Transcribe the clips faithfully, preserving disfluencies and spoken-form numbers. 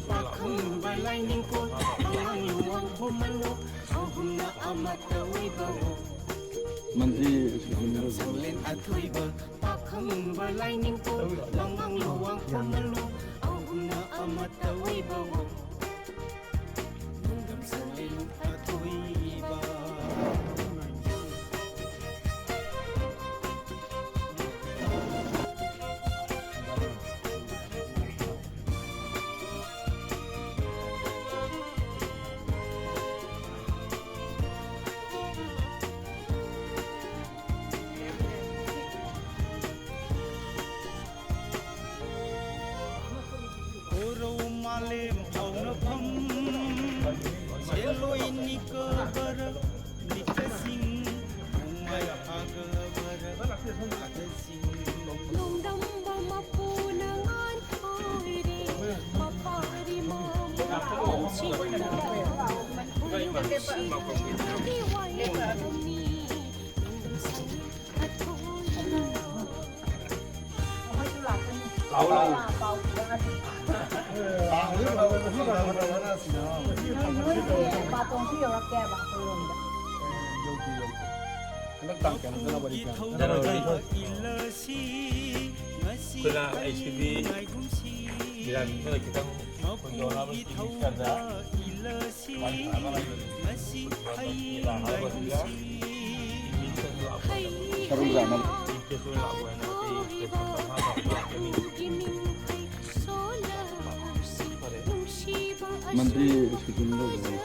ꯄꯥꯈꯪꯕ ꯂꯥꯏꯅꯤꯡꯊꯧ, ꯑꯉꯥꯡ ꯂꯨꯋꯥꯡ ꯈꯣꯝꯃꯜꯂꯨ, ꯑꯍꯨꯝꯅ ꯑꯃꯠꯇ ꯑꯣꯏꯕ꯫ ꯃꯟꯇ꯭ꯔꯤ ꯁꯨꯖꯤꯟꯗ꯭ꯔ ꯁꯪꯂꯦꯟ ꯑꯊꯣꯏꯕ, ꯄꯥꯈꯪꯕ ꯂꯥꯏꯅꯤꯡꯊꯧ, ꯑꯉꯥꯡ ꯂꯨꯋꯥꯡ ꯈꯣꯝꯃꯜꯂꯨ, ꯑꯍꯨꯝꯅ ꯑꯃꯠꯇ ꯑꯣꯏꯕ꯫ ꯅꯣꯡꯗꯝ ꯁꯪꯂꯦꯟ ꯑꯊꯣꯏꯕ꯫ ꯀꯣꯔꯧ ꯃꯥꯂꯦꯝ ꯊꯧꯅꯐꯝ, ꯁꯦꯜꯂꯣꯏ ꯅꯤꯀꯕꯔ, ꯅꯤꯀꯁꯤꯡ, ꯅꯣꯡꯃꯥꯏ ꯐꯥꯒꯕꯔ, ꯐꯥꯒꯁꯤꯡ꯫ ꯅꯣꯡꯗꯝꯕ ꯃꯄꯨꯅ ꯉꯥꯟꯊꯣꯏꯔꯦ, ꯃꯄꯥꯔꯤ ꯃꯃꯨ ꯂꯣꯝꯁꯤꯟꯗꯕ, ꯈꯣꯏꯅꯨꯡꯁꯤꯕꯒꯤ ꯋꯥꯌꯦꯜ ꯇꯝꯃꯤ꯫ ꯅꯣꯡꯗꯝ ꯁꯪꯂꯦꯟ ꯂꯥꯛꯑꯣ, ꯂꯥꯛꯑꯣ꯫ ꯅꯣꯏ, ꯅꯣꯏꯒꯤ ꯕꯥꯇꯣꯟꯁꯨ ꯌꯧꯔꯛꯇꯦ ꯍꯥꯏꯕ ꯑꯩꯈꯣꯏꯔꯣꯝꯗ꯫ ꯌꯧꯗꯦ, ꯌꯧꯗꯦ꯫ ꯍꯟꯗꯛ ꯇꯥꯡ ꯀꯌꯥꯅꯣ ꯖꯅꯋꯥꯔꯤ ꯀꯌꯥꯅꯣ? ꯖꯅꯋꯥꯔꯤ꯫ ꯑꯩꯈꯣꯏꯅ ꯑꯩꯁꯤꯗꯤ ꯏꯔꯥꯡꯁꯤꯅ ꯈꯤꯇꯪ ꯈꯨꯟꯗꯣꯛꯅꯕ ꯏꯪꯂꯤꯁꯀꯗ ꯋꯥꯔꯤ ꯁꯥꯟꯅꯕ ꯂꯩꯕꯗꯨ ꯈꯨꯟꯗꯣꯛꯅꯕ ꯏꯔꯥꯡ ꯍꯥꯏꯕꯁꯤꯒ ꯏꯪꯂꯤꯁꯀꯁꯨ ꯂꯥꯛꯄ ꯍꯥꯏꯅ ꯇꯔꯨꯛ ꯂꯥꯛꯅꯕ꯫ ꯏꯪꯂꯤꯁꯀꯁꯨ ꯂꯥꯛꯄ ꯍꯥꯏꯅ ꯑꯇꯩ ꯁ꯭ꯇꯦꯠ ꯁꯣꯝꯗ ꯃꯈꯥ ꯇꯥꯕ ꯂꯥꯛꯀꯅꯤ꯫ ꯐꯔꯦ꯫ ꯃꯟꯇ꯭ꯔꯤ ꯁꯨꯇꯤꯡ ꯂꯩꯕꯅꯦ꯫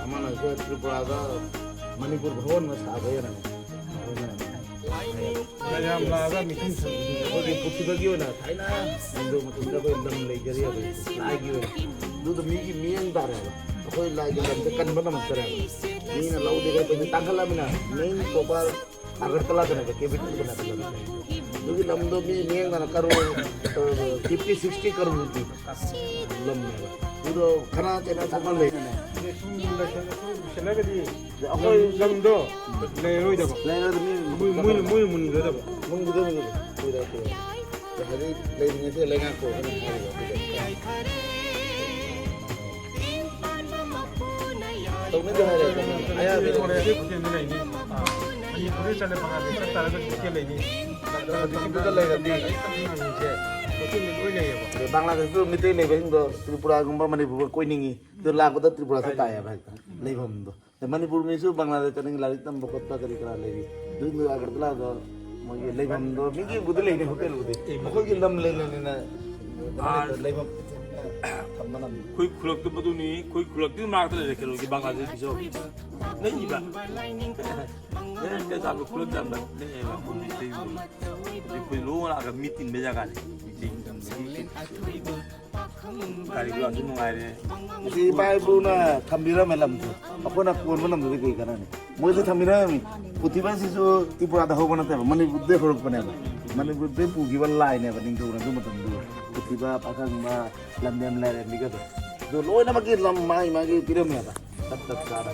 ꯑꯃꯅ ꯑꯩꯈꯣꯏ ꯇ꯭ꯔꯤꯄꯨꯔꯥꯗ ꯃꯅꯤꯄꯨꯔ ꯚꯋꯟ ꯑꯃ ꯁꯥꯕ ꯌꯥꯔꯝꯃꯦ꯫ ꯑꯗꯨꯅ ꯃꯌꯥꯝ ꯂꯥꯛꯑꯒ ꯃꯤꯇꯤꯡ ꯁꯪꯕꯗꯨꯅꯦ꯫ ꯑꯩꯈꯣꯏꯒꯤ ꯄꯨꯈ꯭ꯔꯤꯗꯒꯤ ꯑꯣꯏꯅ ꯊꯥꯏꯅ ꯅꯤꯡꯊꯧ ꯃꯇꯝꯗ ꯑꯩꯈꯣꯏ ꯂꯝ ꯂꯩꯖꯔꯤꯑꯕ ꯂꯥꯏꯒꯤ ꯑꯣꯏꯅ꯫ ꯑꯗꯨꯗ ꯃꯤꯒꯤ ꯃꯤꯠꯌꯦꯡ ꯇꯥꯔꯦꯕ꯫ ꯑꯩꯈꯣꯏ ꯂꯥꯏꯒꯤ ꯂꯝꯁꯦ ꯀꯟꯕ ꯉꯝꯃꯛꯇꯔꯦꯕ꯫ ꯃꯤꯅ ꯂꯧꯗꯦ ꯈꯣꯠꯇꯦ ꯇꯥꯡꯈꯠꯂꯃꯤꯅ ꯃꯦꯟ ꯄ꯭ꯔꯣꯄꯔ ꯑꯒꯔꯇꯂꯥꯗꯅꯦꯕ, ꯀꯦꯄꯤꯇꯦꯜꯗꯅꯦꯕ ꯂꯝꯁꯦ꯫ ꯑꯗꯨꯒꯤ ꯂꯝꯗꯣ ꯃꯤ ꯃꯤꯠꯌꯦꯡꯗꯅ ꯀꯔꯣꯔ, ꯑ, ꯐꯤꯐꯇꯤ, ꯁꯤꯛꯁꯇꯤ ꯀꯔꯣꯔ ꯔꯨꯄꯤ ꯂꯝꯅꯦꯕ꯫ ꯑꯗꯨꯗꯣ ꯈꯅꯥ ꯆꯩꯅꯥ ꯊꯣꯛꯅ ꯂꯩꯅꯅꯦ꯫ ꯁꯨꯝ ꯂꯩꯁꯜꯂꯁꯨ ꯂꯩꯁꯜꯂꯒꯗꯤ ꯑꯩꯈꯣꯏ ꯂꯝꯗꯣ ꯂꯩꯔꯣꯏꯗꯕ꯫ ꯂꯩꯔꯣꯏꯗꯕ ꯃꯤ ꯃꯣꯏ ꯃꯣꯏꯅ ꯃꯣꯏꯅ ꯃꯨꯟꯒꯗꯕ꯫ ꯃꯨꯟꯒꯗꯕꯅꯤ꯫ ꯀꯨꯏꯔꯣꯏ ꯀꯨꯏꯔꯣꯏ꯫ ꯍꯧꯖꯤꯛ ꯂꯩꯔꯤꯉꯩꯁꯤꯗ ꯂꯩꯉꯥꯛꯄꯨ ꯑꯩꯈꯣꯏꯅ ꯍꯥꯏꯔꯤꯕ ꯑꯗꯨꯗ ꯇꯧꯅꯗꯦ ꯍꯥꯏꯔꯦ꯫ ꯑꯌꯥꯕ ꯂꯩꯔꯦ꯫ ꯃꯅꯤꯄꯨꯔꯗ ꯈꯨꯗꯤꯡꯗ ꯂꯩꯅꯤ꯫ ꯑꯥ, ꯃꯅꯤꯄꯨꯔꯗ ꯆꯠꯂꯦ ꯕꯪꯒ꯭ꯂꯥꯗꯦꯁ ꯆꯠ ꯇꯥꯔꯒꯁꯨ ꯃꯩꯇꯩ ꯂꯩꯅꯤ꯫ ꯃꯇꯝꯗꯨꯗ ꯂꯩꯔꯗꯤ ꯍꯣꯇꯦꯜꯗ ꯂꯣꯏ ꯂꯩꯌꯦꯕ꯫ ꯑꯗꯣ ꯕꯪꯒ꯭ꯂꯥꯗꯦꯁꯇꯁꯨ ꯃꯩꯇꯩ ꯂꯩꯕꯁꯤꯡꯗꯣ ꯇ꯭ꯔꯤꯄꯨꯔꯥꯒꯨꯝꯕ ꯃꯅꯤꯄꯨꯔꯒ ꯀꯣꯏꯅꯤꯡꯉꯤ꯫ ꯑꯗꯨ ꯂꯥꯛꯄꯗ ꯇ꯭ꯔꯤꯄꯨꯔꯥꯗ ꯇꯥꯏꯌꯦꯕ ꯍꯦꯛꯇ ꯂꯩꯐꯝꯗꯣ꯫ ꯑꯗ ꯃꯅꯤꯄꯨꯔ ꯃꯤꯁꯨ ꯕꯪꯒ꯭ꯂꯥꯗꯦꯁ ꯆꯠꯅꯤꯡ ꯂꯥꯏꯔꯤꯛ ꯇꯝꯕ ꯈꯣꯠꯄ ꯀꯔꯤ ꯀꯔꯥ ꯂꯩꯔꯤ꯫ ꯑꯗꯨ ꯑꯒꯔꯇꯂꯥꯗ ꯃꯣꯏꯒꯤ ꯂꯩꯐꯝꯗꯣ ꯃꯤꯒꯤꯕꯨꯗꯤ ꯂꯩꯅꯤ ꯍꯣꯇꯦꯜꯕꯨꯗꯤ꯫ ꯑꯩꯈꯣꯏꯒꯤ ꯂꯝ ꯂꯩꯅꯅꯤꯅ ꯑꯥ꯫ ꯂꯩꯐꯝ ꯊꯝꯕ ꯉꯝꯗꯦ꯫ ꯑꯩꯈꯣꯏ ꯈꯨꯂꯛꯇꯨ ꯃꯗꯨꯅꯤ, ꯑꯩꯈꯣꯏ ꯈꯨꯂꯛꯇꯨꯒꯤ ꯃꯅꯥꯛꯇ ꯂꯩꯔꯦ ꯀꯩꯅꯣꯒꯤ ꯕꯪꯒ꯭ꯂꯥꯗꯦꯁꯀꯤꯁꯨ꯫ ꯅꯛꯏꯕ꯫ ꯑꯦ, ꯀꯩꯁꯥꯝꯄꯥꯠ ꯈꯨꯂꯛꯇ ꯌꯥꯝ ꯅꯛꯑꯦꯕ꯫ ꯑꯩꯈꯣꯏ ꯂꯣꯏ ꯂꯥꯛꯑꯒ ꯃꯤ ꯇꯤꯟꯕ ꯖꯒꯥꯅꯤ꯫ ꯃꯤ ꯇꯤꯟ-, ꯃꯤ ꯇꯤꯟ-, ꯒꯥꯔꯤ ꯒꯨꯔꯥꯁꯨ ꯅꯨꯡꯉꯥꯏꯔꯦ꯫ ꯉꯁꯤ ꯏꯄꯥ ꯏꯄꯨꯅ ꯊꯝꯕꯤꯔꯝꯃꯦ ꯂꯝꯁꯦ꯫ ꯑꯩꯈꯣꯏꯅ ꯀꯣꯟꯕ ꯂꯝꯗꯨꯗꯤ ꯀꯩ ꯀꯥꯟꯅꯅꯤ? ꯃꯣꯏꯗꯤ ꯊꯝꯕꯤꯔꯝꯃꯤ꯫ ꯄꯨꯊꯤꯕꯥꯁꯤꯁꯨ ꯇ꯭ꯔꯤꯄꯨꯔꯥꯗ ꯍꯧꯕ ꯅꯠꯇꯦꯕ, ꯃꯅꯤꯄꯨꯔꯗꯩ ꯍꯧꯔꯛꯄꯅꯦꯕ꯫ ꯃꯅꯤꯄꯨꯔꯗꯩ ꯄꯨꯈꯤꯕ ꯂꯥꯏꯅꯦꯕ ꯅꯤꯡꯊꯧꯅ ꯑꯗꯨ ꯃꯇꯝꯗꯨ꯫ ꯄꯨꯊꯤꯕ, ꯄꯥꯈꯪꯕ, ꯂꯝꯂꯦꯝ ꯂꯥꯏꯔꯦꯝꯕꯤꯒꯗꯣ꯫ ꯑꯗꯨ ꯂꯣꯏꯅꯃꯛꯀꯤ ꯂꯝ ꯃꯥꯒꯤ ꯃꯥꯒꯤ ꯄꯤꯔꯝꯃꯦꯕ꯫ ꯆꯞ ꯆꯞ ꯆꯥꯅ꯫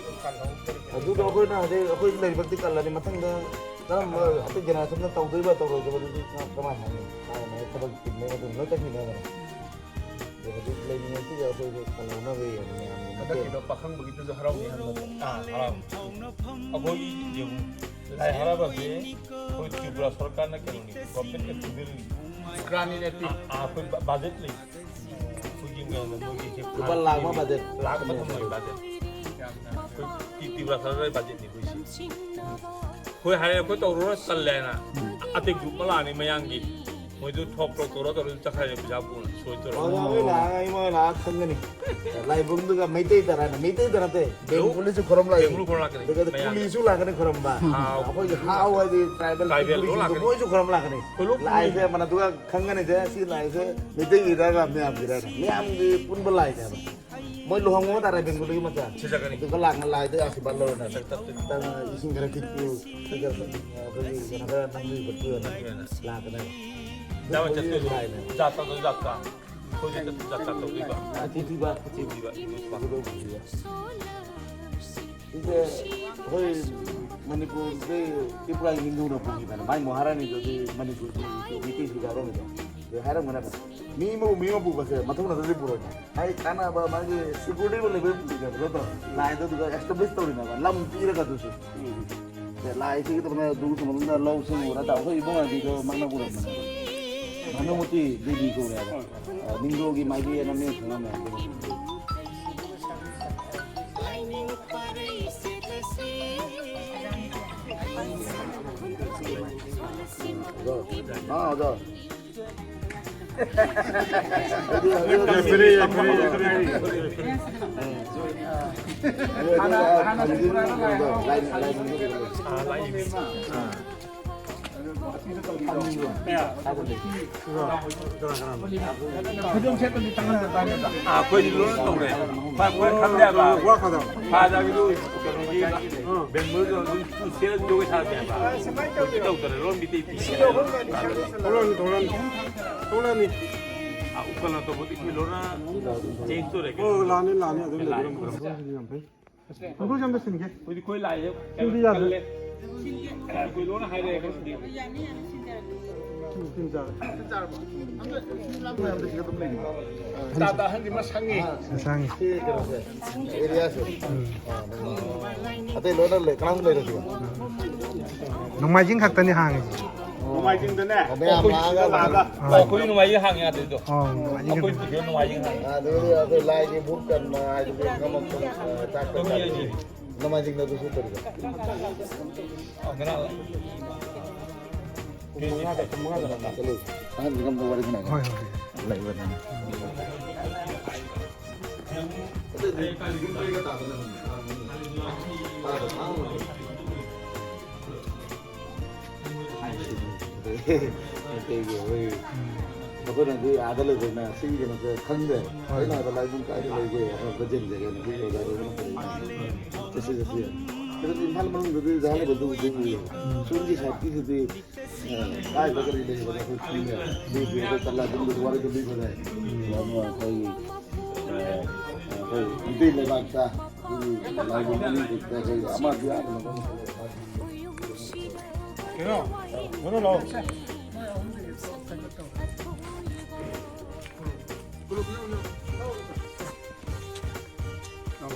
ꯑꯗꯨꯒ ꯑꯩꯈꯣꯏꯅ ꯍꯧꯖꯤꯛ ꯑꯩꯈꯣꯏ ꯂꯩꯕꯛꯇꯤ ꯀꯜꯂꯅꯤ꯫ ꯃꯊꯪꯗ ꯀꯔꯝꯕ ꯑꯇꯩ ꯖꯦꯅꯦꯔꯦꯁꯟꯅ ꯇꯧꯗꯣꯏꯕ ꯇꯧꯔꯣꯏꯗꯕꯗꯨꯗꯤ ꯀꯃꯥꯏꯅ ꯍꯥꯏꯅꯤ? ꯃꯥꯒꯤ ꯃꯥꯒꯤ ꯊꯕꯛ ꯆꯤꯟꯕꯩ ꯃꯇꯨꯡ ꯂꯣꯏ ꯆꯠꯈꯤꯅꯦꯕ꯫ ꯑꯗꯣ ꯍꯧꯖꯤꯛ ꯂꯩꯔꯤꯉꯩꯁꯤꯗ ꯑꯩꯈꯣꯏꯁꯦ ꯀꯜꯍꯧꯅꯕ ꯌꯦꯡꯉꯤ ꯃꯌꯥꯝꯒꯤ ꯃꯇꯦꯡ꯫ ꯍꯟꯗꯛꯀꯤꯗꯣ ꯄꯥꯈꯪꯕꯒꯤꯗꯨꯁꯨ ꯍꯔꯥꯎꯅꯤ ꯍꯥꯏꯕ ꯅꯠꯇ꯭ꯔꯣ? ꯑꯥ, ꯍꯔꯥꯎꯅꯤ꯫ ꯑꯩꯈꯣꯏꯒꯤ ꯌꯦꯡꯉꯨ, ꯂꯥꯏ ꯍꯔꯥꯎꯕꯁꯦ ꯑꯩꯈꯣꯏ ꯇ꯭ꯔꯤꯄꯨꯔꯥ ꯁꯔꯀꯥꯔꯅ ꯀꯩꯅꯣꯅꯤ, ꯒꯣꯔꯃꯦꯟ ꯑꯦꯄ꯭ꯔꯨꯚꯦꯜꯅꯤ꯫ ꯒ꯭ꯔꯥꯟ ꯏꯟ ꯑꯦꯄ꯭ꯔꯨꯚꯦꯜ꯫ ꯑꯥ, ꯑꯥ, ꯑꯩꯈꯣꯏ ꯕ-, ꯕꯖꯦꯠ ꯂꯩ꯫ ꯑꯩꯈꯣꯏꯒꯤ ꯃꯌꯥꯝꯅ ꯃꯣꯏꯒꯤ ꯍꯦꯛ ꯂꯨꯄꯥ ꯂꯥꯈ ꯑꯃ ꯕꯖꯦꯠ꯫ ꯂꯥꯈ ꯑꯃ ꯊꯝꯃꯣꯏ ꯕꯖꯦꯠ꯫ ꯑꯩꯈꯣꯏ ꯇꯤ-, ꯇ꯭ꯔꯤꯄꯨꯔꯥ ꯁꯔꯀꯥꯔꯒꯤ ꯕꯖꯦꯠꯅꯤ ꯑꯩꯈꯣꯏꯁꯦ꯫ ꯑꯩꯈꯣꯏ ꯍꯥꯏꯔꯦ ꯑꯩꯈꯣꯏ ꯇꯧꯔꯔꯣꯏ ꯇꯜꯂꯦ ꯍꯥꯏꯅ꯫ ꯑꯇꯩ ꯒ꯭ꯔꯨꯞ ꯑꯃ ꯂꯥꯛꯑꯅꯤ ꯃꯌꯥꯡꯒꯤ꯫ ꯃꯣꯏꯗꯨ ꯊꯣꯛ ꯊꯣꯛ ꯇꯧꯔ ꯇꯧꯔ ꯆꯠꯈ꯭ꯔꯦ ꯄꯩꯁꯥ ꯄꯨꯅ ꯁꯣꯏ ꯇꯧꯔ꯫ ꯑꯣ, ꯃꯣꯏ ꯂꯥꯛꯑꯒ ꯑꯩ ꯃꯣꯏ ꯂꯥꯛꯑ ꯈꯪꯒꯅꯤ꯫ ꯂꯥꯏꯕꯨꯡꯗꯨꯒ ꯃꯩꯇꯩ ꯇꯔꯥꯅ, ꯃꯩꯇꯩꯗ ꯅꯠꯇꯦ, ꯕꯦꯡꯒꯣꯂꯤꯁꯨ ꯈꯨꯔꯨꯝ ꯂꯥꯛꯏ꯫ ꯕꯦꯡꯒꯣꯂꯤ ꯈꯨꯔꯨꯝ ꯂꯥꯛꯀꯅꯤ꯫ ꯑꯗꯨꯒ ꯃꯌꯥꯡ꯫ ꯀꯨꯂꯤꯁꯨ ꯂꯥꯛꯀꯅꯤ ꯈꯨꯔꯨꯝꯕ꯫ ꯑꯥ꯫ ꯑꯩꯈꯣꯏꯒꯤ ꯍꯥꯎ ꯍꯥꯏꯗꯤ ꯇ꯭ꯔꯥꯏꯕꯦꯜ ꯇ꯭ꯔꯥꯏꯕꯦꯜ ꯂꯣꯏ ꯀꯨꯀꯤꯁꯤꯡꯗꯣ ꯂꯥꯛꯀꯅꯤ꯫ ꯃꯣꯏꯁꯨ ꯈꯨꯔꯨꯝ ꯂꯥꯛꯀꯅꯤ꯫ ꯀꯣꯂꯨꯞ ꯂꯥꯏꯁꯦ ꯃꯅꯗꯨꯒ ꯈꯪꯒꯅꯤꯁꯦ, ꯁꯤ ꯂꯥꯏꯁꯦ ꯃꯩꯇꯩꯒꯤꯔ ꯃꯌꯥꯝꯒꯤꯔ꯫ ꯃꯌꯥꯝꯒꯤ ꯄꯨꯟꯕ ꯂꯥꯏꯅꯦꯕ꯫ ꯃꯣꯏ ꯂꯨꯍꯣꯡꯕ ꯇꯥꯔꯦ ꯕꯦꯡꯒꯣꯂꯤꯒꯤ ꯃꯆꯥ꯫ ꯁꯤ ꯆꯠꯀꯅꯤ꯫ ꯑꯗꯨꯒ ꯂꯥꯛꯅ ꯂꯥꯏꯗ ꯑꯥꯁꯤꯔꯕꯥꯗ ꯂꯧꯔꯅꯦꯕ꯫ ꯆꯠ-, ꯆꯠ-, ꯆꯠ-, ꯈꯤꯇꯪ ꯏꯁꯤꯡ ꯈꯔ ꯈꯤꯛꯄꯤꯌꯨ꯫ ꯁꯤ ꯈꯔ ꯑꯩꯈꯣꯏꯒꯤ ꯀꯩꯅꯣ ꯈꯔ ꯅꯝꯕꯤꯌꯨ ꯈꯣꯠꯄꯤꯌꯨꯅ ꯅꯝꯕꯤꯌꯨꯅ꯫ ꯂꯥꯛꯀꯅꯦꯕ꯫ ꯏꯟꯖꯥꯡ ꯕꯦꯡꯒꯣꯂꯤ ꯆꯠꯇꯣꯏꯗꯣ ꯂꯥꯏꯅꯦꯕ꯫ ꯖꯥꯠꯇꯗꯣ ꯖꯥꯠꯇ꯫ ꯑꯩꯈꯣꯏꯅ ꯖꯥꯠ ꯖꯥꯠ ꯇꯧꯗꯣꯏꯕ꯫ ꯀꯨꯆꯤ ꯊꯤꯕ, ꯀꯨꯆꯤ ꯊꯤꯕ, ꯏꯃꯣꯏ ꯊꯤꯕ꯫ ꯁꯤꯁꯦ ꯑꯩꯈꯣꯏ ꯃꯅꯤꯄꯨꯔꯗꯩ ꯇ꯭ꯔꯤꯄꯨꯔꯥꯒꯤ ꯅꯤꯡꯊꯧꯅ ꯄꯨꯈꯤꯕꯅꯦ꯫ ꯃꯥꯏ ꯃꯍꯥꯔꯥꯅꯤꯗꯨꯗꯤ ꯃꯅꯤꯄꯨꯔꯒꯤ ꯃꯤꯇꯩꯁꯤꯡꯗ ꯍꯥꯏꯔꯝꯃꯤꯗꯣ꯫ ꯑꯗꯨ ꯍꯥꯏꯔꯝꯒꯅꯦꯕ꯫ ꯃꯤ ꯑꯃꯕꯨ, ꯃꯤ ꯑꯃ ꯄꯨꯕꯁꯦ ꯃꯊꯧ ꯅꯠꯇ꯭ꯔꯗꯤ ꯄꯨꯔꯣꯏ꯫ ꯍꯥꯏ ꯀꯥꯟꯅꯕ ꯃꯥꯒꯤ ꯁꯦꯀ꯭ꯌꯨꯔꯤꯇꯤ ꯂꯩꯕ ꯄꯨꯈꯤꯕ ꯅꯠꯇ꯭ꯔꯣ? ꯂꯥꯏꯗꯣ ꯑꯗꯨꯒ ꯑꯦꯁꯇꯥꯕ꯭ꯂꯤꯁ ꯇꯧꯔꯤꯅꯦꯕ꯫ ꯂꯝ ꯄꯤꯔꯒ ꯑꯗꯨꯁꯨ꯫ ꯁꯦ, ꯂꯥꯏꯁꯤꯒꯤ ꯇꯧꯕꯅ ꯑꯗꯨ ꯊꯝꯕꯗ ꯂꯧ ꯁꯤꯡ ꯎꯔ ꯇꯥꯎ꯫ ꯑꯩꯈꯣꯏ ꯏꯕꯨꯡ ꯑꯅꯤꯗꯣ ꯃꯪꯅ ꯄꯨꯔꯛꯄꯅꯦ꯫ ꯃꯅꯨꯡꯃꯨꯇꯤ ꯗꯦꯕꯤ ꯀꯧꯔꯦ ꯍꯥꯏꯕ꯫ ꯑ, ꯅꯤꯡꯊꯧꯒꯤ ꯃꯥꯏꯕꯤ ꯑꯅ ꯃꯤꯅ ꯈꯪꯅꯕꯅꯦ꯫ ꯑꯣꯖꯥ꯫ ꯑꯥ, ꯑꯣꯖꯥ꯫ ꯌꯥꯏꯐꯔꯦ, ꯌꯥꯏꯐꯔꯦ, ꯌꯥꯏꯐꯔꯦ꯫ ꯍꯥꯟꯅ, ꯍꯥꯟꯅ ꯂꯥꯏ-, ꯂꯥꯏ-, ꯑꯥ, ꯂꯥꯏ-, ꯑꯥ꯫ ꯐꯩꯖꯣꯝ ꯁꯦꯠꯄꯗꯤ ꯇꯥꯡꯍꯟꯕ ꯇꯥꯡꯒꯗ꯭ꯔꯥ? ꯑꯥ, ꯑꯩꯈꯣꯏꯗꯤ ꯂꯣꯏꯅ ꯇꯧꯔꯦ꯫ ꯐ-, ꯐ-, ꯈꯪꯗꯦ ꯍꯥꯏꯕ꯫ ꯐꯥꯗꯔꯒꯤꯗꯨ ꯀꯩꯅꯣꯒꯤ ꯕꯦꯡꯒ꯭ꯂꯣꯔꯗ ꯑꯗꯨꯝ ꯁꯦꯠꯂ ꯖꯒꯣꯏ ꯁꯥꯁꯦ ꯍꯥꯏꯕ꯫ ꯍꯧꯖꯤꯛꯇꯤ ꯇꯧꯗꯔꯦ, ꯂꯣꯏ ꯃꯤꯇꯩ ꯄꯤ꯫ ꯊꯣꯛꯂꯛꯑꯅꯤ, ꯊꯣꯛꯂꯛꯑꯅꯤ꯫ ꯊꯣꯛꯂꯛꯑꯅꯤ꯫ ꯑꯥ, ꯎꯄꯜ ꯑꯇꯣꯞꯄꯗꯤ ꯑꯩꯈꯣꯏ ꯂꯣꯏꯅ ꯆꯦꯟꯖ ꯇꯧꯔꯦ꯫ ꯑꯣ, ꯂꯥꯛꯑꯅꯤ, ꯂꯥꯛꯑꯅꯤ꯫ ꯑꯗꯨꯝ ꯂꯩꯕꯤꯔꯝꯃꯣ꯫ ꯌꯥꯝ ꯐꯩ꯫ ꯈꯣꯡꯊꯣꯛꯁꯦ ꯑꯝꯇ ꯁꯤꯟꯒꯦ꯫ ꯍꯧꯖꯤꯛ ꯑꯩꯈꯣꯏ ꯂꯥꯛꯑꯦ꯫ ꯁꯤꯟꯗꯤ ꯌꯥꯗ꯭ꯔꯦ꯫ ꯀꯜꯂꯦ꯫ ꯑꯩꯈꯣꯏ ꯂꯣꯟꯅ ꯍꯥꯏꯔꯛꯑꯦ ꯉꯁꯤꯗꯤ꯫ ꯁꯤꯟ ꯆꯥꯔꯦ꯫ ꯆꯥꯗ ꯑꯍꯟꯗꯤ ꯃꯁꯪꯉꯤ꯫ ꯃꯁꯪꯉꯤ꯫ ꯁꯤ ꯀꯩꯅꯣꯁꯦ, ꯑꯦꯔꯤꯌꯥꯁꯦ꯫ ꯎꯝ꯫ ꯑꯇꯩ ꯂꯣꯏꯅ ꯂꯩ, ꯀꯅꯥꯝ ꯂꯩꯔꯁꯨ꯫ ꯅꯣꯡꯃꯥꯏꯖꯤꯡ ꯈꯛꯇꯅꯤ ꯍꯥꯡꯉꯤꯁꯦ꯫ ꯅꯣꯡꯃꯥꯏꯖꯤꯡꯗꯅꯦ꯫ ꯑꯣ, ꯃꯌꯥꯝ ꯑꯩꯈꯣꯏ ꯂꯥꯛꯑꯒ ꯁꯤꯗ ꯂꯥꯛꯑꯒ꯫ ꯑꯥ꯫ ꯑꯩꯈꯣꯏ ꯅꯣꯡꯃꯥꯏꯖꯤꯡ ꯍꯥꯡꯉꯦ ꯑꯗꯨꯗꯣ꯫ ꯑꯥ, ꯅꯣꯡꯃꯥꯏꯖꯤꯡ ꯑꯩꯈꯣꯏ ꯈꯛꯇꯅꯤ꯫ ꯁꯤꯗ ꯅꯣꯡꯃꯥꯏꯖꯤꯡ ꯍꯥꯡꯉꯦ꯫ ꯑꯗꯨꯗꯤ ꯑꯩꯈꯣꯏ ꯂꯥꯏꯒꯤ ꯚꯨꯠ ꯀꯔꯃ ꯍꯥꯏꯗꯨꯗꯤ ꯀꯃꯛ-, ꯑ, ꯆꯥꯛ ꯀꯃꯛ-, ꯇꯧꯕ ꯌꯥꯏꯅꯦ꯫ ꯅꯣꯡꯃꯥꯏꯖꯤꯡꯗ ꯑꯗꯨꯁꯨ ꯇꯧꯔꯤꯕ꯫ ꯑ, ꯉꯔꯥꯡ ꯄꯨꯡ ꯃꯉꯥꯗ, ꯄꯨꯡ ꯃꯉꯥꯗ ꯆꯠꯂꯨꯁꯤ꯫ ꯑꯍꯟꯁꯤꯒ ꯑꯝꯇ ꯋꯥꯔꯤ ꯁꯥꯟꯅꯒꯦ꯫ ꯍꯣꯏ, ꯍꯣꯏ꯫ ꯂꯩꯕꯅꯤꯅ꯫ ꯃꯩꯇꯩꯒꯤ ꯑꯩꯈꯣꯏ ꯎꯝ꯫ ꯃꯈꯣꯏꯅꯗꯤ ꯑꯥꯗ ꯂꯩꯕꯅꯤꯅ ꯁꯤꯒꯤ ꯀꯩꯅꯣꯁꯦ ꯈꯪꯗꯦ꯫ ꯍꯣꯏ꯫ ꯑꯩꯅ ꯍꯥꯏꯕ ꯂꯥꯏꯕꯨꯡ ꯀꯥꯏꯗ ꯂꯩꯒꯦ ꯍꯥꯏꯕꯗ ꯌꯦꯡꯖꯒꯦꯅ ꯁꯤꯒꯤ ꯑꯣꯖꯥꯗꯨꯅ ꯐꯖꯅ ꯆꯠꯁꯤ, ꯆꯠꯁꯤ꯫ ꯑꯗꯨꯗꯤ ꯏꯝꯐꯥꯜ ꯃꯅꯨꯡꯗꯗꯤ ꯖꯒꯥ ꯂꯩꯕꯗꯨꯕꯨꯗꯤ ꯎꯏꯌꯦ꯫ ꯁꯣꯝꯒꯤ ꯁꯥꯏꯠꯀꯤꯁꯤꯗꯤ, ꯑ, ꯀꯥꯏꯗ ꯀꯔꯤ ꯂꯩꯕꯅꯣ ꯑꯩꯈꯣꯏ ꯈꯪꯗꯦ꯫ ꯑꯗꯨ ꯌꯦꯡꯉꯒ ꯆꯠꯂ ꯑꯗꯨꯝ ꯋꯥꯔꯤꯗꯣ ꯂꯤꯕꯅꯦ꯫ ꯑꯗꯨ ꯑꯩꯈꯣꯏꯒꯤ, ꯑ, ꯑꯩꯈꯣꯏ ꯃꯤꯇꯩ ꯂꯩꯕꯥꯛꯇ ꯑꯩꯈꯣꯏꯒꯤ ꯂꯥꯏꯕꯨꯡ ꯃꯅꯨꯡꯗ ꯑꯩꯈꯣꯏ ꯑꯃ ꯌꯥꯗꯅ ꯀꯩꯅꯣ? ꯀꯩꯅꯣ ꯂꯥꯛꯑꯣ꯫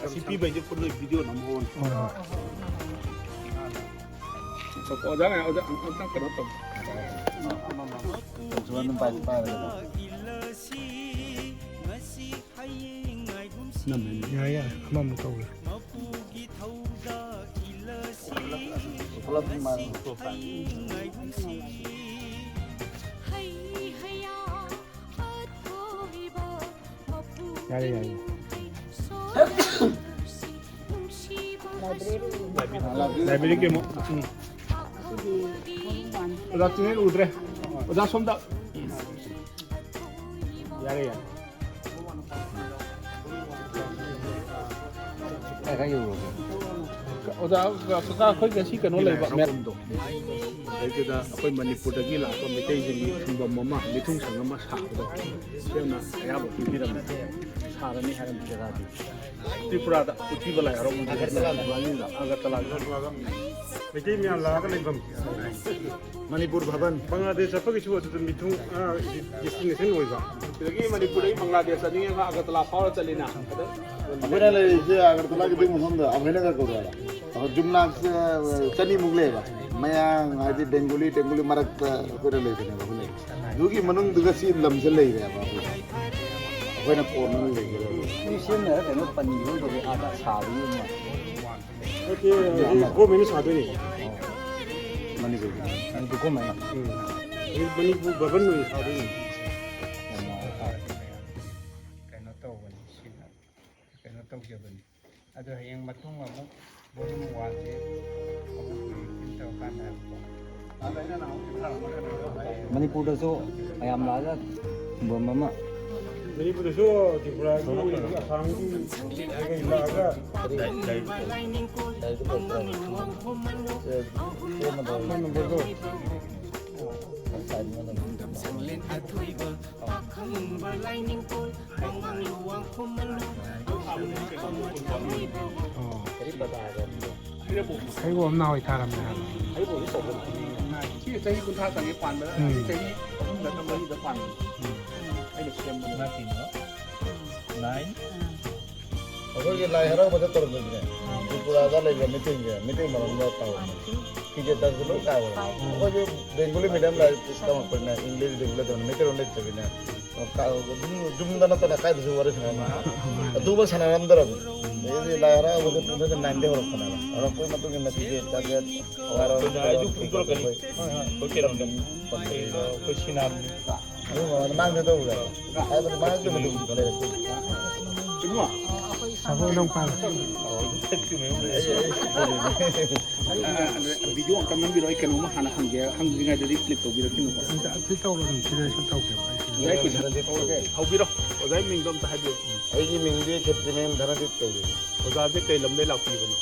ꯑꯁꯤ ꯄꯤꯕꯩꯁꯦ ꯐꯨꯜ ꯚꯤꯗꯤꯑꯣ ꯅꯝꯍꯧꯔꯣ꯫ ꯍꯣꯏ, ꯍꯣꯏ꯫ ꯑꯣꯖꯥ, ꯑꯣꯖꯥ, ꯑꯝꯇꯪ ꯀꯩꯅꯣ ꯇꯧ꯫ ꯑꯗꯨꯝ ꯄꯥꯏ-, ꯄꯥꯏꯔꯒ꯫ ꯌꯥꯏ, ꯌꯥꯏ꯫ ꯑꯃꯃꯨꯛ ꯇꯧꯒꯦ꯫ ꯄꯨꯂꯞ ꯑꯗꯨꯝ ꯃꯥꯏ-, ꯌꯥꯔꯦ, ꯌꯥꯔꯦ꯫ ꯂꯥꯏꯕ꯭ꯔꯦꯔꯤ꯫ ꯂꯥꯏꯕ꯭ꯔꯦꯔꯤꯒꯤ ꯑꯃꯨꯛ, ꯎꯝ꯫ ꯑꯣꯖꯥ ꯆꯤꯡꯂꯦꯟ ꯎꯗ꯭ꯔꯦ꯫ ꯑꯣꯖꯥ ꯁꯣꯝꯗ꯫ ꯌꯥꯔꯦ, ꯌꯥꯔꯦ꯫ ꯀꯥꯏ ꯀꯥꯏ ꯌꯧꯔꯒꯦ? ꯑꯣꯖꯥ, ꯀꯀꯥ, ꯑꯩꯈꯣꯏ ꯉꯁꯤ ꯀꯩꯅꯣ ꯂꯩꯕ, ꯃꯦꯠ-, ꯑꯗꯩꯗꯨꯗ ꯑꯩꯈꯣꯏ ꯃꯅꯤꯄꯨꯔꯗꯒꯤ ꯂꯥꯛꯄ ꯃꯩꯇꯩꯁꯤꯡꯒꯤ ꯈꯨꯟꯐꯝ ꯑꯃ, ꯃꯤꯊꯨꯡ ꯁꯪ ꯑꯃ ꯁꯥꯕꯗꯣ ꯁꯦꯝꯅ ꯑꯌꯥꯕ ꯄꯤꯕꯤꯔꯝꯃꯦ꯫ ꯁꯥꯔꯅꯤ ꯍꯥꯏꯔꯝꯃꯤ ꯖꯒꯥꯗꯤ꯫ ꯇ꯭ꯔꯤꯄꯨꯔꯥꯗ ꯎꯠꯄꯤꯕ ꯂꯥꯏ ꯍꯔꯥꯎꯕ ꯑꯒꯔꯇꯂꯥꯗ꯫ ꯑꯒꯔꯇꯂꯥꯗ꯫ ꯃꯩꯇꯩ ꯃꯌꯥꯝ ꯂꯥꯛꯑꯒ ꯂꯩꯐꯝ꯫ ꯃꯅꯤꯄꯨꯔ ꯚꯕꯟ꯫ ꯕꯪꯒ꯭ꯂꯥꯗꯦꯁ ꯆꯠꯄꯒꯤꯁꯨ ꯑꯗꯨꯗ ꯃꯤꯊꯨꯡ, ꯑ, ꯗꯦꯁꯇꯤꯅꯦꯁꯟ ꯑꯣꯏꯕ꯫ ꯑꯗꯒꯤ ꯃꯅꯤꯄꯨꯔꯗꯒꯤ ꯕꯪꯒ꯭ꯂꯥꯗꯦꯁ ꯆꯠꯅꯤꯡꯉꯒ ꯑꯒꯔꯇꯂꯥ ꯐꯥꯎꯔ ꯆꯠꯂꯤꯅ꯫ ꯑꯗ ꯑꯩꯈꯣꯏꯅ ꯂꯩꯔꯤꯁꯦ ꯑꯒꯔꯇꯂꯥꯒꯤ ꯑꯗꯨꯒꯤ ꯃꯐꯝꯗ ꯑꯚꯌꯅꯒꯔ ꯀꯧꯋꯦ ꯍꯥꯏꯕ꯫ ꯑꯩꯈꯣꯏ ꯌꯨꯝꯅꯥꯛꯁꯦ ꯆꯅꯤꯃꯨꯛ ꯂꯩꯌꯦꯕ꯫ ꯃꯌꯥꯡ ꯍꯥꯏꯗꯤ ꯕꯦꯡꯒꯣꯂꯤ, ꯇꯦꯡꯒꯣꯂꯤ ꯃꯔꯛꯇ ꯑꯩꯈꯣꯏꯅ ꯂꯩꯕꯅꯦꯕ ꯑꯩꯈꯣꯏ ꯂꯩꯔꯤꯁꯦ꯫ ꯑꯗꯨꯒꯤ ꯃꯅꯨꯡꯗꯨꯒ ꯁꯤ ꯂꯝꯁꯦ ꯂꯩꯔꯦꯕ ꯑꯩꯈꯣꯏ꯫ ꯑꯩꯈꯣꯏꯅ ꯀꯣꯟꯅ ꯂꯩꯒꯗꯕ꯫ ꯃ꯭ꯌꯨꯖꯤꯌꯝꯅꯔ ꯀꯩꯅꯣ ꯄꯟꯈꯤꯕ ꯑꯣꯏꯗꯣꯏꯅꯦ ꯑꯥꯗ ꯁꯥꯕꯒꯤ ꯑꯃ꯫ ꯅꯠꯇꯦ, ꯒꯣꯔꯃꯦꯟꯅ ꯁꯥꯗꯣꯏꯅꯦ꯫ ꯃꯅꯤꯄꯨꯔꯒꯤ꯫ ꯃꯅꯤꯄꯨꯔ ꯒꯣꯔꯃꯦꯟꯅ꯫ ꯎꯝ꯫ ꯃꯅꯤꯄꯨꯔ ꯚꯕꯟ ꯑꯣꯏꯅ ꯁꯥꯗꯣꯏꯅꯦ꯫ ꯌꯥꯝ ꯅꯨꯡꯉꯥꯏ꯫ ꯀꯩꯅꯣ ꯇꯧꯕꯅꯤ, ꯁꯤꯅ ꯀꯩꯅꯣ ꯇꯧꯖꯕꯅꯤ꯫ ꯑꯗꯣ ꯍꯌꯦꯡ ꯃꯇꯨꯡ ꯑꯃꯨꯛ ꯕꯣꯂꯨꯝ ꯋꯥꯟꯁꯦ ꯑꯃꯨꯛ ꯔꯤꯄ꯭ꯔꯤꯟ ꯇꯧꯔꯀꯥꯟꯗ ꯍꯥꯏꯕꯀꯣ꯫ ꯃꯅꯤꯄꯨꯔꯗꯁꯨ ꯃꯌꯥꯝ ꯂꯥꯛꯑꯒ ꯈꯨꯕꯝ ꯑꯃ ꯑꯔꯤꯕꯗꯁꯨ ꯇ꯭ꯔꯤꯄꯨꯔꯥꯒꯤ, ꯑꯁꯥꯝꯒꯤ ꯀꯩꯀꯩ ꯂꯥꯛꯑꯒ ꯐꯣꯟ ꯅꯝꯕꯔꯗꯣ ꯑꯣ꯫ ꯍꯩꯕꯣꯝ ꯅꯍꯥꯟꯋꯥꯏ ꯊꯥꯔꯝꯃꯦ ꯍꯥꯏꯕ꯫ ꯁꯤ ꯆꯍꯤ ꯀꯨꯟꯊ꯭ꯔꯥ ꯆꯪꯉꯦ ꯄꯥꯟꯕꯗ꯫ ꯎꯝ꯫ ꯆꯍꯤ ꯑꯍꯨꯝꯗ ꯃꯔꯤꯗ ꯄꯥꯟꯕꯅꯤ꯫ ꯑꯩꯅ ꯁꯦꯝꯕꯅꯤ꯫ ꯅꯥꯏꯟ꯫ ꯑꯩꯈꯣꯏꯒꯤ ꯂꯥꯏ ꯍꯔꯥꯎꯕꯗ ꯇꯧꯔꯝꯕꯗꯨꯅꯦ, ꯇ꯭ꯔꯤꯄꯨꯔꯥꯗ ꯂꯩꯕ ꯃꯤꯇꯩꯁꯦ, ꯃꯤꯇꯩ ꯃꯔꯝꯗ ꯇꯧꯔꯝꯕ꯫ ꯐꯤꯖꯦꯠꯇꯁꯨ ꯂꯣꯏ ꯇꯥꯏꯕ꯫ ꯑꯩꯈꯣꯏꯁꯨ ꯕꯦꯡꯒꯣꯂꯤ ꯃꯤꯗꯤꯌꯝ ꯂꯥꯏꯔꯤꯛ ꯇꯝꯃꯛꯄꯅꯤꯅ, ꯏꯪꯂꯤꯁ ꯕꯦꯡꯒꯣꯂꯤ ꯇꯝꯃꯛꯄꯅꯤꯅ, ꯃꯩꯇꯩꯂꯣꯟ ꯂꯩꯇꯕꯅꯤꯅ, ꯌꯨꯝ-, ꯌꯨꯝꯗ ꯅꯠꯇꯅ ꯀꯥꯏꯗꯁꯨ ꯋꯥꯔꯤ ꯁꯥꯟꯅꯔꯝꯃꯣꯏ꯫ ꯑꯗꯨꯃꯛ ꯁꯥꯟꯅꯔꯝꯗ꯭ꯔꯕꯅꯤ꯫ ꯑꯗꯩꯗꯤ ꯂꯥꯏ ꯍꯔꯥꯎꯕꯗ ꯇꯨ ꯊꯥꯎꯖꯟ ꯅꯥꯏꯟꯗꯒꯤ ꯍꯧꯔꯛꯄꯅꯦꯕ꯫ ꯍꯧꯔꯛꯄꯩ ꯃꯇꯨꯡ ꯏꯟꯅ ꯐꯤꯖꯦꯠ ꯆꯥꯖꯦꯠ, ꯑꯩꯈꯣꯏꯅ ꯑꯩꯁꯨ ꯐꯣꯡꯗꯣꯔꯛꯀꯅꯤ꯫ ꯑꯩꯈꯣꯏ ꯀꯩꯅꯣꯗ, ꯑꯩꯈꯣꯏ ꯁꯤꯅꯥ ꯑꯗꯨ ꯃꯃꯥꯡꯗ ꯇꯧꯕꯗ ꯍꯥꯏꯕꯗꯤ ꯃꯥꯒꯤ ꯃꯇꯨꯡ ꯏꯟꯅ ꯂꯩꯔꯛꯇꯣꯏꯅꯤ꯫ ꯏꯕꯨꯡꯉꯣ, ꯁꯥꯕ ꯅꯪ ꯄꯥꯏꯔꯣ꯫ ꯑꯩ, ꯑꯩ, ꯑꯩ, ꯑꯩ, ꯑ, ꯑ, ꯚꯤꯗꯤꯑꯣ ꯑꯝꯇ ꯅꯝꯕꯤꯔꯣ꯫ ꯑꯩ ꯀꯩꯅꯣꯝꯃ ꯍꯥꯟꯅ ꯍꯪꯒꯦ, ꯍꯪꯗ꯭ꯔꯤꯉꯩꯗꯗꯤ ꯀ꯭ꯂꯤꯛ ꯇꯧꯕꯤꯔꯛꯈꯤꯅꯨꯀꯣ꯫ ꯑꯝꯇ, ꯑꯝꯇ ꯇꯧꯔꯣ, ꯑꯗꯨꯝ ꯁꯤꯗ ꯁꯨꯝ ꯇꯧꯒꯦꯕ꯫ ꯑꯩ ꯁꯤꯗ ꯌꯥꯏ, ꯀꯩꯅꯣ꯫ ꯍꯧꯕꯤꯔꯣ꯫ ꯑꯣꯖꯥꯒꯤ ꯃꯤꯡꯗꯣ ꯑꯝꯇ ꯍꯥꯏꯕꯤꯌꯨ꯫ ꯑꯩꯒꯤ ꯃꯤꯡꯗꯤ ꯀꯦꯞꯇꯦꯅꯦꯟ ꯙꯅꯖꯤꯠ ꯀꯧꯏ꯫ ꯑꯣꯖꯥꯁꯦ ꯀꯩ ꯂꯝꯗꯩ ꯂꯥꯛꯄꯤꯕꯅꯣ?